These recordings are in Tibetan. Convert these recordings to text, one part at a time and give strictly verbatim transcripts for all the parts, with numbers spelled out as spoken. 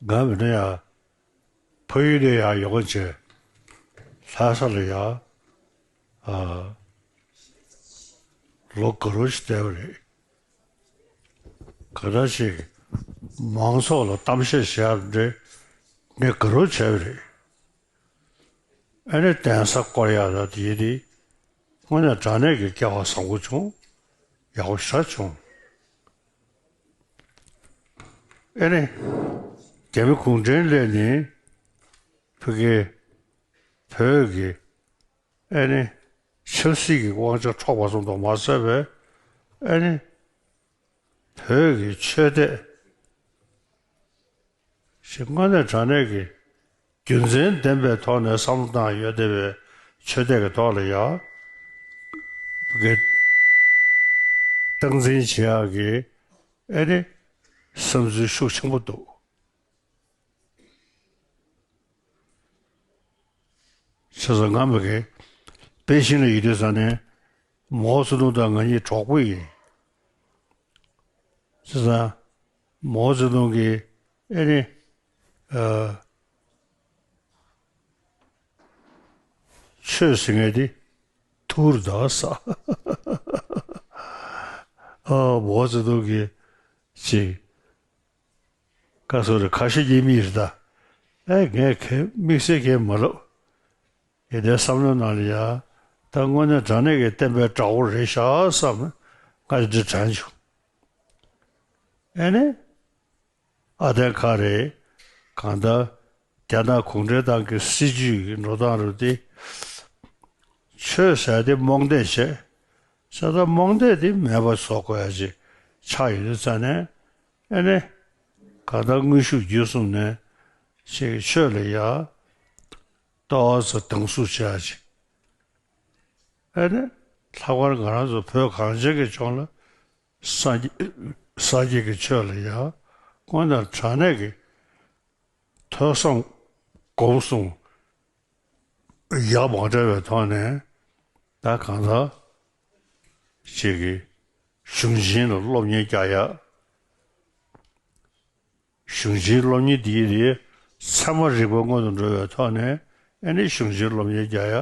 ང་མིན་ན་ཡང་ཕ་ཡུལ་ནས་ཡང་ཡོང་བྱས་ལྷ་ས་ལ་ཡང་ཨ་ལོ་ག་རོ་ཞིག་བསྡད་པ་རེད། ག་འདྲ་ཞིག་མང་ཚོགས་ལ་གཏམ་བཤད་བྱེད་ཡག་འདྲ་ངས་ག་རོ་བྱས་པ་རེད། ཨ་ནི་གདན་ས་བསྐོར་ཡག་ལ་དེ་ཡིན་དེ་དངོས་གནས་དྲང་གནས་ཀྱི་སྐལ་བ་བཟང་པོ་བྱུང་། ཡག་པོ་ཞེ་དྲག་བྱུང་། ཨེ་ནི། རྒྱ་མི་གུང་ཁྲན་སླེབས་ནས་ཕ་གི་བོད་ཀྱི་ཨེ་ནི་ཆབ་སྲིད་ཀྱི་དབང་ཆ་འཕྲོག་པ་ཙམ་དུ་མ་ཟད་པའི་ཨེ་ནི་བོད་ཀྱི་ཆོས་དད་ཞིག་དངོས་གནས་དྲང་གནས་ཀྱི་རྒྱུ་མཚན་ལྡན་པའི་ཐོག་ནས་བསམ་བློ་བཏང་ཡོད་བསྡད་པའི་ཆོས་དད་ཀྱི་ཐོག་ལ་ཡང་གི་སྟངས་འཛིན་བྱེད་ཡག་གི་ཨེ་ནི་བསམ་ཚུལ་ཤུགས་ཆེན་པོ་འདུག་བྱས་ཙང་ང་མི་གི་པེ་ཅིང་ལ་ཡོད་དུས་ཙང་ནས་མའོ་ཙེ་ཏུང་དང་ང་གཉིས་གྲོགས་པོ་ཡིན། བྱས་ཙང་མའོ་ཙེ་ཏུང་གིས་ཨེ་ནི་ཨ། ཆོས་ཟེར་མཁན་དེ་ཐུར་དག་ས། ཨ་མའོ་ཙེ་ཏུང་གིས་ཅིག་ཁ་སོ་རེ་ཁ་ཤས་ཀྱི་མི་རེད་ད། ཨེ་ངས་ཁས་དམིགས་བསལ་ཁས་མ་ལབ། ཡིན་ནའི་བསམ་བློའི་ནང་ལ་ཡ་ད་དངོས་གནས་དྲང་གནས་ཀྱི་བསྟན་པའི་དགྲ་བོ་རེད་ཤག་བསམ་ང་ཅིག་དྲན་བྱུང་། ཨེ་ནི། ཨ་བསྟན་ཁ་རེད། གང་ལྟར་རྒྱ་ནག་གུང་ཁྲན་ཏང་གི་སྲིད་ཇུས་ཀྱི་འགྲོ་སྟངས་རུ་དེ་ཆོས་ཟེར་དེ་རྨོངས་དད་བྱས། ས་ད་རྨོངས་དད་དེ་མེད་པ་བཟོ་དགོས་ཡ་ཅིག་ཆགས་ཡོད་དུས་ཙང་ནས་ཨེ་ནས་གང་ལྟར་དངོས་ཤུགས་བརྒྱུད་གསུམ་ནས་ཅིག་ཆོས་ལ་ཡ་ཏོག་ཙམ་སྡང་ཟུག་བྱེད་ཡ་ཅིག་ཨེ་ནས་ལྷག་པར་ང་རང་ཚོ་བོད་གངས་ཅན་གྱི་ལྗོངས་ལ། སངས་རྒྱས་སངས་རྒྱས་ཀྱི་ཆོས་ལ་ཡང་དངོས་གནས་དྲང་གནས་ཀྱི་ཐོས་བསམ་སྒོམ་གསུམ་ཡག་མ་འདྲ་བའི་ཐོག་ནས་ད་གང་ལྟར་ཅིག་གི་གཞུང་ཆེན་ལ་སློབ་གཉེར་རྒྱག་ཡག་གཞུང་ཆེན་སློབ་གཉེར་འདིའི་རིགས་ཚད་མ་རིག་པ་སྔོན་དུ་འགྲོ་བའི་ཐོག་ནས་ཨེ་ནི་གཞུང་ཆེན་སློབ་གཉེར་རྒྱག་ཡ་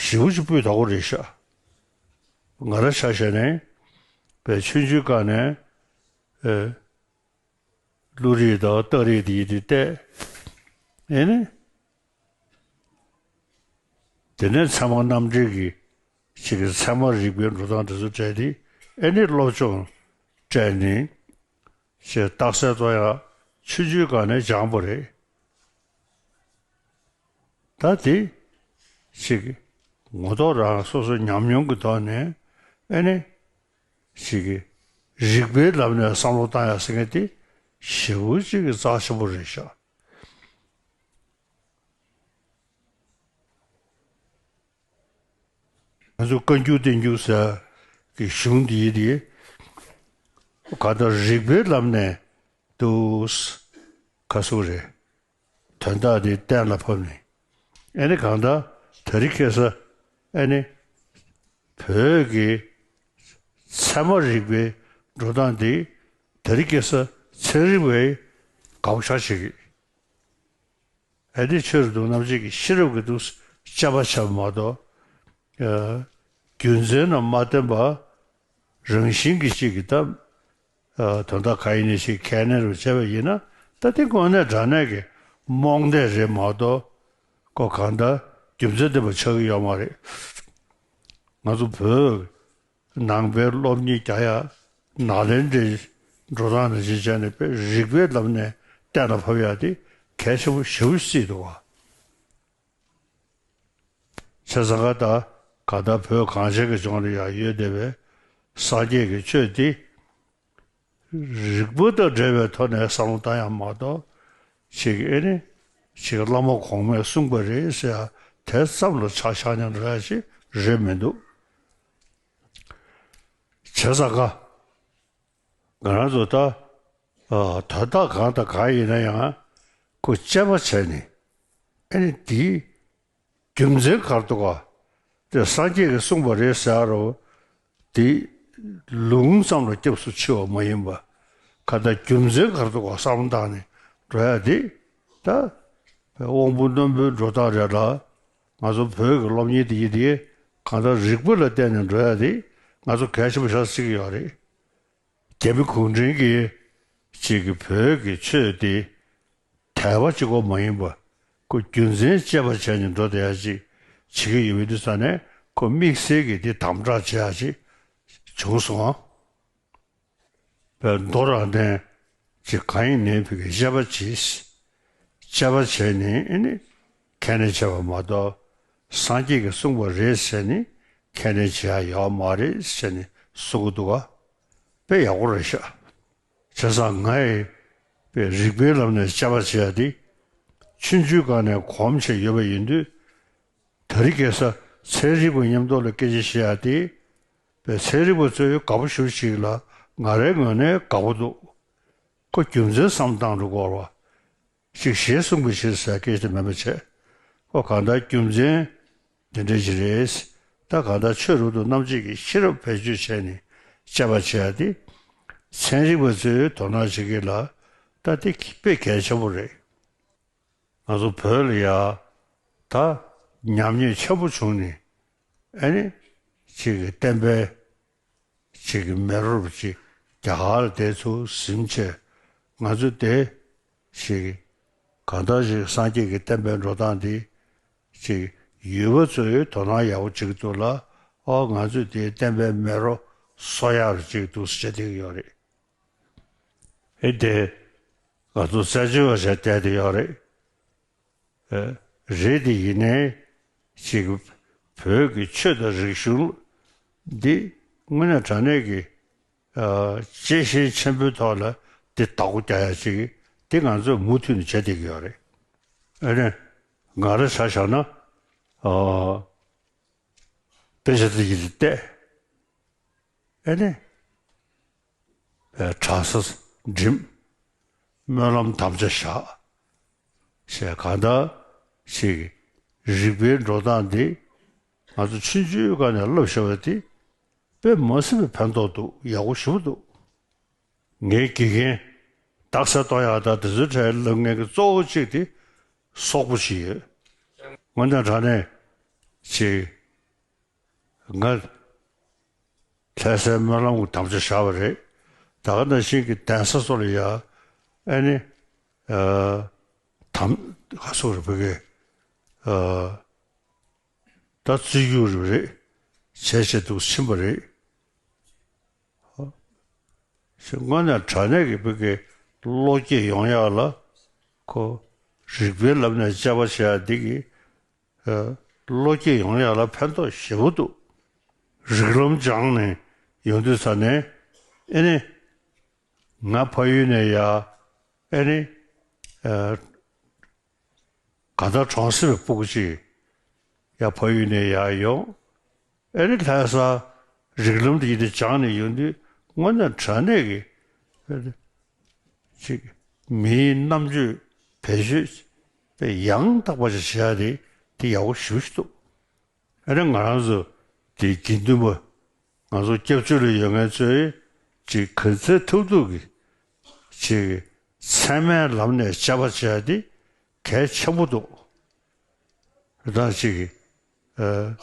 ཞེ་པོ་ཅིག་སྤུས་དག་པོ་རེད་ཤག་ང་རང་ཆ་བཞག་ནས་པའི་ཆུང་ཆུང་སྒང་ནས་ཨེ་བློ་རིག་དང་རྟགས་རིག་འདིའི་རིགས་བལྟས། ཨེ་ནི། དེ་ནས་ཚད་མ་རྣམ་འགྲེལ་གྱི་ཅིག་གི་ཚད་མ་རིག་པའི་འགྲོ་སྟངས་དེ་ཚོ་སྤྲད་དེ་ཨེ་ནི་སློབ་སྦྱོང་སྤྲད་ནས་ཅིག་རྟགས་གསལ་རྟོགས་ཡག་ཆུང་ཆུང་སྒང་ནས་སྦྱངས་པ་རེད། ད་དེ་ཅིག་ངོ་ཐོག་རང་སོ་སོ་ཉམས་མྱོང་གི་ཐོག་ནས་ཨེ་ནི་ཅིག་རིག་པའི་ལམ་ནས་བསམ་བློ་བཏང་ཡག་ཟེར་མཁན་དེ་ཞེ་པོ་ཅིག་གི་རྩ་ཆེན་པོ་རེད་ཤག་ང་ཚོ་བཀའ་འགྱུར་བསྟན་འགྱུར་ཟེར་གྱི་གཞུང་འདིའི་དེ་ག་ད་རིག་པའི་ལམ་ནས་འདུག་ག་སུ་རེད། དོན་དག་དེ་གཏན་ལ་ཕབ་ནས་ཨེ་ནི་གང་ལྟར་དེ་རིང་ཁ་སང་ཨེ་ནི་བོད་ཀྱི་ཚད་མ་རིག་པའི་འགྲོ་སྟངས་དེ་དེ་རིང་ཁ་སང་ཚན་རིག་པས་དགག་བྱ་བྱེད་ཀྱི། ཨེ་ནི་ཆོས་རབ་ཏུ་རྣམ་འབྱེད་ཀྱི་ཤེས་རབ་ཀྱི་དུས་སུ་དཔྱད་པ་བྱས་པ་མ་གཏོགས། ཨ་རྒྱུ་མཚན་རྣམས་མ་བསྟན་པ་རང་བཞིན་གྱི་གཅིག་གི་ད་ཨ་དོན་དག་ག་ཡིན་ནའི་ཞིག་ཁས་ལེན་རུ་བྱས་པ་ཡིན་ན་ད་དེ་དངོས་གནས་དྲང་གནས་ཀྱི་རྨོངས་དད་རེད་མ་གཏོགས་ཁོ་གང་ལྟར་རྒྱུ་མཚན་ལྡན་པ་ཆགས་ཀྱི་ཡོད་མ་རེད། ང་ཚོ་བོད་ནང་པའི་སློབ་གཉེར་རྒྱག་ཡ་ནཱ་ལེནྡྲའི་འགྲོ་སྟངས་ནང་བཞིན་བྱས་ནས་དཔེ་རིག་པའི་ལམ་ནས་གཏན་ལ་ཕབ་ཡ་དེ་གལ་ཆེན་པོ་ཞེ་པོ་ཅིག་བརྩིས་འདུག་བ། བྱས་ཙང་ཀ་ད་ག་ད་བོད་གངས་ཅན་གྱི་ལྗོངས་ལ་ཡང་ཡོད་བསྡད་པའི་སངས་རྒྱས་ཀྱི་ཆོས་དེ་རིག་པ་དང་འབྲེལ་བའི་ཐོག་ནས་བསམ་བློ་བཏང་ཡ་མ་གཏོགས་ཅིག་ཨེ་ནི་ཅིག་བླ་མ་གོང་མས་གསུངས་པ་རེད་ཟེར་ཡ་དེ་ཙམ་ལ་ཆ་བཞག་ནས་འགྲོ་ཡ་ཅིག་རེད་མི་འདུག་བྱས་ཙང་ཀ་ང་རང་ཚོ་ད་ཨ་དོན་དག་གང་དང་གང་ཡིན་ན་ཡང་ཁོ་དཔྱད་པ་བྱས་ནས་ཨེ་ནི་དེའི་རྒྱུ་མཚན་ག་རེ་འདུག་ག་དེ་སངས་རྒྱས་ཀྱིས་གསུངས་པ་རེད་ཟེར་ཡ་རོ། དེ་ལུང་ཙམ་ལ་སྐྱབས་སུ་མཆི་བ་མ་ཡིན་པ། ག་ད་རྒྱུ་མཚན་ག་རེ་འདུག་ག་བསམ་བློ་བཏང་ནས་ འགྲོ་ཡ་དེ་ད་དབང་པོ་རྣོན་པོའི་འགྲོ་སྟངས་རེད་ལ། ང་ཚོ་བོད་ཀྱི་སློབ་གཉེར་དེ་ཡིན་དེ་གང་ལྟར་རིག་པ་ལ་བརྟེན་ནས་འགྲོ་ཡ་དེ་ང་ཚོ་གལ་ཆེན་པོ་ཞིག་བརྩི་གི་ཡོད་རེད། རྒྱ་མི་གུང་ཁྲན་གྱིས་ཅིག་གི་བོད་ཀྱི་ཆོས་དེ་དད་པ་གཅིག་པོ་མ་ཡིན་པ་ཁོ་རྒྱུ་མཚན་དཔྱད་པ་བྱས་ནས་འགྲོ་བསྡད་ཡ་ཅིག་བྱེད་ཀྱི་ཡོད་པའི་དུས་ཙ་ནས་ཁོ་དམིགས་བསལ་གྱི་དེ་དམ་དྲག་བྱེད་ཡ་ཅིག་བྱུང་སོང་ཨ། པའི་མདོ་རང་བསྟན་ཅིག་གང་ཡིན་ནའི་བོད་ཀྱི་དཔྱད་པ་བྱེད། དཔྱད་པ་བྱས་ནས་ཨེ་ནི་ཁས་ལེན་བྱས་པ་མ་གཏོགས་སངས་རྒྱས་ཀྱིས་གསུངས་པ་རེད་ཟེར་ནས་ཁས་ལེན་བྱེད་ཡ་ཡོད་མ་རེད་ཟེར་ནས་གསུང་གི་འདུག་ག་དཔེ་ཡག་པོ་རེད་ཤག་བྱས་ཙང་ང་ཡི་པའི་རིག་པའི་ལམ་ནས་དཔྱད་པ་བྱེད་ཡ་དེ་ཆུང་ཆུང་སྒང་ནས་གོམས་བྱས་ཡོད་པ་ཡིན་དུས། དེ་རིང་ཁ་སང་ཚན་རིག་པ་མཉམ་དུ་ལ་སྐད་ཆ་བཤད་ཡ་དེ། པའི་ཚན་རིག་པ་ཚོས་དགའ་པོ་ཞེ་པོ་ཅིག་ལ་ང་རའི་ངོས་ནས་དགའ་པོ་འདུག་ཁོ་རྒྱུ་མཚན་བསམ་བཏང་འགྲོ་དགོས་རེད་བ། ཅིག་ཞེས་གསུངས་པའི་ཕྱིར་ཟེར་སྐད་ཆ་དེ་མིན་པ་བྱས། ཁོ་གང་ལྟར་རྒྱུ་མཚན་འདི་འདྲ་ཞིག་རེད། ད་གང་ལྟར་ཆོས་རབ་ཏུ་རྣམ་འབྱེད་ཀྱི་ཤེས་རབ་བེད་སྤྱོད་བྱས་ནས་དཔྱད་པ་བྱེད་ཡ་དེ། ཚན་རིག་པ་ཚོས་དོ་སྣང་བྱེད་ཀྱི་ལ་ད་དེ་དཔེ་གལ་ཆེན་པོ་རེད། ང་ཚོ་བོད་ལ་ཡ་ད་ཉམས་ཉེས་ཆེན་པོ་བྱུང་ནས་ཨ་ནི་ཅིག་གི་བསྟན་པའི་ཅིག་གི་མེ་རོ་ཅིག་རྒྱ་གར་ལ་དེ་ཚུར་ཟིན་བྱས་ང་ཚོ་དེ་ཅིག་གང་ལྟར་ཅིག་སངས་རྒྱས་ཀྱི་བསྟན་པའི་འགྲོ་སྟངས་འདི་ཅིག་ཡུལ་པ་ཚོས་དོ་སྣང་ཡག་པོ་བྱེད་ཀྱི་འདུག་ལ། ཨོ་ང་ཚོས་དེའི་བསྟན་པའི་མེ་རོ་གསོ་ཡག་རུ་བྱེད་ཀྱི་འདུག་ཟེར་བྱས་བསྡད་ཀྱི་ཡོད་རེད། ཨེ་དེ་ང་ཚོ་རྩད་གཅོད་པ་བྱས་བསྡད་དེ་ཡོད་རེད། ཨེ་རེད་དེ་ཡིན་ནའི་ཅིག་བོད་ཀྱི་ཆོས་དང་རིག་གཞུང་འདི་དངོས་གནས་དྲང་གནས་ཀྱི་ཨ་གཅེས་ཤེས་ཆེན་པོའི་ཐོག་ལ་འདི་བདག་པོ་རྒྱག་ཡ་ཅིག་འདི་ང་ཚོས་མུ་མཐུད་ནས་བྱེད་བསྡད་ཀྱི་ཡོད་རེད། ཨ་ནི་ང་རང་ཆ་བཞག་ན་ཨ་དཔེ་ཆ་འདི་ཡིན་བལྟས། ཨེ་ནི། ཨེ་གྲྭ་ས་འགྲིམ། སྨོན་ལམ་དམ་བཅའ་བཞག་ཞེས་གང་ལྟར་ཞིག་རིག་པའི་འགྲོ་སྟངས་འདི་ང་ཚོ་ཆུང་ཆུང་སྒང་ནས་བསླབ་བཞག་པ་འདི་དཔེ་མ་སྲིད་པའི་ཕན་ཐོགས་འདུག་ཡག་པོ་ཞེ་པོ་འདུག་ངའི་དགེ་རྒན་རྟགས་གསལ་གཏོང་ཡག་དང་དེ་ཚོའི་གྲས་སློབ་མཁན་གྱི་གཙོ་བོ་གཅིག་དེ་སོག་པོ་ཞིག་ཡོད། དངོས་གནས་དྲང་གནས་ཅིག་ང་ལྷ་སའི་སྨོན་ལམ་གྱི་དམ་བཅའ་བཞག་པ་རེད། ད་ག་ནང་བཞིན་གྱི་གདན་ས་སོགས་ལ་ཡ་ཨ་ནི་ཨ་དམ་ག་སོགས་རེད་བོད་སྐད་ཨ་ད་བརྩི་རྒྱུ་རེད་བྱས་བྱས་འདུག་ཕྱིན་པ་རེད། ཞེས་དངོས་གནས་དྲང་གནས་ཀྱི་བོད་ཀྱི་བློ་སྐྱེད་ཡོང་ཡག་ལ་ཁོ་རིག་པའི་ལམ་ནས་དཔྱད་པ་བྱེད་ཡག་འདི་གི་ཨ་བློ་སྐྱེད་ཡོང་ཡག་ལ་ཕན་ཐོགས་ཞེ་པོ་འདུག་རིགས་ལམ་སྦྱངས་ནས་ཡོང་དུས་ཙ་ནས་ཨེ་ནི་ང་ཕ་ཡུལ་ནས་ཡ་ཨེ་ནི་ཨ་གང་ལྟར་གྲོང་གསེབ་ཀྱི་སྤུ་གུ་ཅིག་ཡ་ཕ་ཡུལ་ནས་ཡར་ཡོང་། ཨེ་རི་ལྷ་ས་རིགས་ལམ་དེ་ཡིན་དེ་སྦྱངས་ནས་ཡོང་དུས་དངོས་གནས་དྲང་གནས་ཀྱི་ཅིག་མིའི་རྣམ་དཔྱོད་བེད་སྤྱོད་དེ་ཡང་དག་པ་ཞིག་བྱེད་ཡ་དེ་དེ་ཡག་པོ་ཞེ་པོ་ཞིག་འདུག་ཨེ་རི་ང་རང་ཚོ་དེ་དགེ་འདུན་པ་ང་ཚོ་སྐྱབས་བཅོལ་ལ་ཡོད་མཁན་ཚོས་ཅིག་ག་ཚོད་ཐུབ་ཐུབ་ཀྱི་ཅིག་ཚད་མའི་ལམ་ནས་དཔྱད་པ་བྱེད་ཡ་དེ་གལ་ཆེན་པོ་འདུག་ད་ཅིག་ཨ་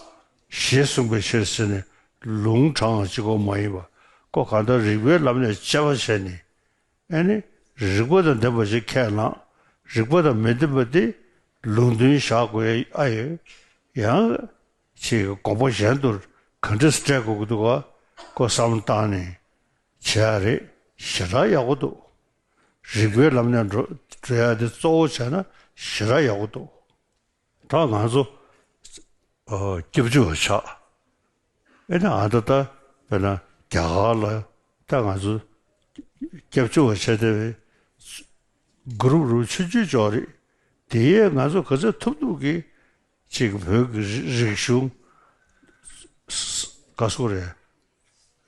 ཞེས་གསུངས་པའི་ཕྱིར་ཟེར་ནས་ལུང་དྲངས་གཅིག་པོ་མ་ཡིན་པ་ཁོ་གང་ལྟར་རིགས་པའི་ལམ་ནས་དཔྱད་པ་བྱས་ནས་ཨ་ནི་རིགས་པ་དང་ལྡན་པ་ཞིག་ཁས་བླངས། རིགས་པ་དང་མི་ལྡན་པ་དེ་ལུང་འདྲེན་བཞག་དགོས་ཨ་ཡོད། ཡང་ཅིག་དགོངས་པ་གཞན་དུ་ག་འདྲས་སེ་སྤྲད་དགོས་ཀྱི་འདུག་ག་ཁོ་བསམ་བློ་བཏང་ནས་བྱེད་ཡ་རེད། ཞེ་དྲག་ཡག་པོ་འདུག་རིགས་པའི་ལམ་ནས་འགྲོ་འགྲོ་ཡ་དེ་གཙོ་བོ་བྱས་ན་ཞེ་དྲག་ཡག་པོ་འདུག་ད་ང་ཚོ་ཨ་སྐྱབས་བཅོལ་བ་ཆགས། ཨེ་ན་ཨ་ད་ད་དཔེར་ན་རྒྱ་གར་ལ་ད་ང་ཚོ་སྐྱབས་བཅོལ་བ་བྱས་བསྡད་པའི་གུ་རུབ་རུབ་ཆུང་ཆུང་ཅིག་རེད། དེ་ཡས་ང་ཚོ་ག་ཚོད་ཐུབ་ཐུབ་ཀྱིས་ཅིག་བོད་ཀྱི་རི་རིག་གཞུང་ག་སོགས་རེད།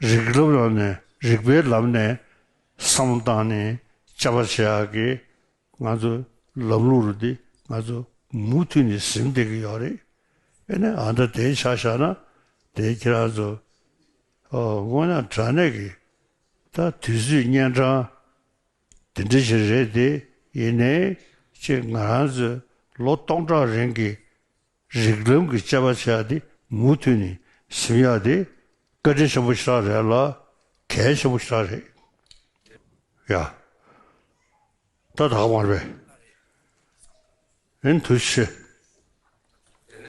རིགས་ལམ་ལམ་ནས་རིགས་པའི་ལམ་ནས་བསམ་བློ་བཏང་ནས་དཔྱད་པ་བྱེད་ཡག་གི་ང་ཚོ་ལམ་ལུགས་རུ་འདི་ང་ཚོ་མུ་མཐུད་ནས་ཟིན་བསྡད་ཀྱི་ཡོད་རེད། ཨེ་ནས་ཨ་ད་དེ་ཆ་བཞག་ན་དེ་ཁྱེད་རང་ཚོ་ཨོ་དངོས་གནས་དྲང་གནས་ཀྱི་ད་དུས་ཚོད་གཉན་འཕྲང་དེ་འདྲ་ཞིག་རེད་དེ་ ཡིན་ནའི་ཅིག་ང་རང་ཚོའི་ལོ་སྟོང་ཕྲག་རིང་གི་རིགས་ལམ་གྱི་དཔྱད་པ་བྱས་ཏེ་མུ་མཐུད་ནས་ཟིན་ཡག་དེ་བཀའ་དྲིན་ཆེན་པོ་ཞེ་དྲག་རེད་ལ། གལ་ཆེན་པོ་ཞེ་དྲག་རེད་ཡ། ད་ད་ག་མ་རེད་པས། ཨེ་ཐུགས་རྗེ་ཆེ།